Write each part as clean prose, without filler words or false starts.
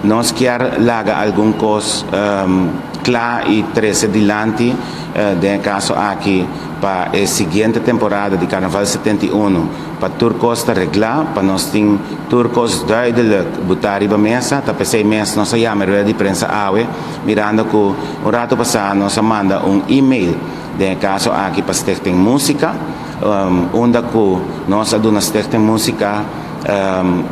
Nos kier laga algun cos cla y trece dilanti den e caso aki pa e siguiente temporada di Carnaval 71, pa tur cos ta regla, pa nos tin tur cos duidelijk buta riba mesa. Ta p'esey mes nos a yama rueda di prensa awe, mirando cu un rato pasa nos a manda un e-mail den e caso aki pa Stichting Musica, unda cu nos a duna Stichting Musica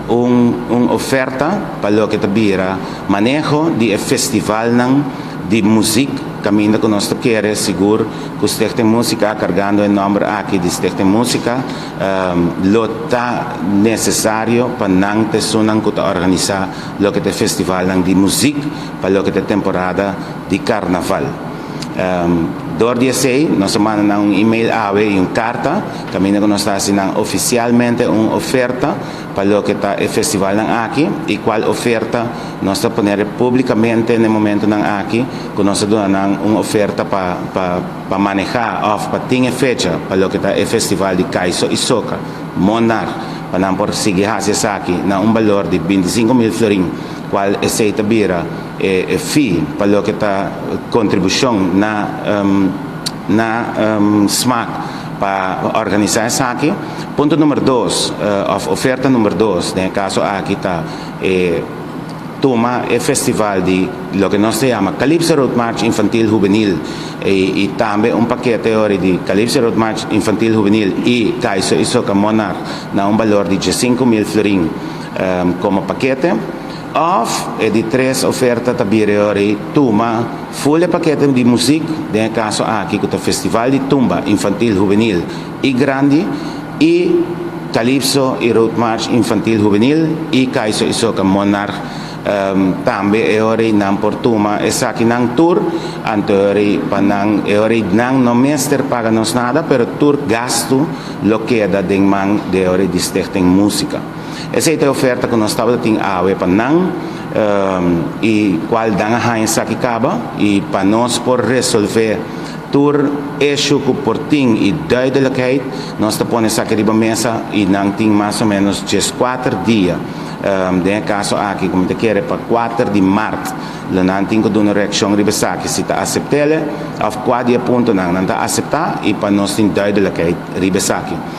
un oferta pa loke ta bira maneho di e festivalnan di muziek, caminda cu nos ta kere sigur cu Stichting Musica, cargando e nomber aki di Stichting Musica, lo ta necesario pa nan t'esunnan cu ta organisa loke ta e festivalnan di muziek pa loke ta e temporada di Carnaval. Door di esey nos a manda nan un email awe y un carta caminda cu nos ta haci nan oficialmente un oferta pa loke ta e festivalnan aki, y cual oferta nos ta ponere publicamente na e momentonan aki, cu nos ta duna nan un oferta pa maneha of pa tin e fecha pa loke ta e festival di Kaiso y Soca Monarch, pa nan por sigui haci esaki na un balor di 25,000 florin, cual esey ta bira e fee pa loke ta contribucion na SMAC pa organisa esaki. Punto number 2, of oferta number 2, den e caso aki ta e tuma e festival di loke nos ta yama Calypso Road March Infantil Juvenil y tambe un pakete ori di Calypso Road March Infantil Juvenil y Kaiso y Soca Monarch na un balor di 15,000 florin como pakete. Of e di tres oferta ta bira ori tuma full e pakete di muziek, den e caso aki cu ta Festival di Tumba Infantil Juvenil y Grandi y Calypso y Road March Infantil Juvenil y Kaiso y Soca Monarch tambe. E ori nan por tuma esakinan tur, anto ori pa nan e ori nan no mester paga nos nada, pero tur gasto lo keda den man de ori di Stichting Musica. Esey ta e oferta cu nos tabata tin awe pa nan y cual dan a haña esaki caba, y pa nos por resolve tur issue cu por tin y duidelijkheid, nos ta pone esaki riba mesa y nan tin mas o menos 14 dia. Den e caso aki, como ta kere pa 4 di maart, lo nan tin cu duna reaccion riba esaki, si ta aceptele of cua di e puntonan nan ta acepta, y pa nos tin duidelijkheid riba esaki.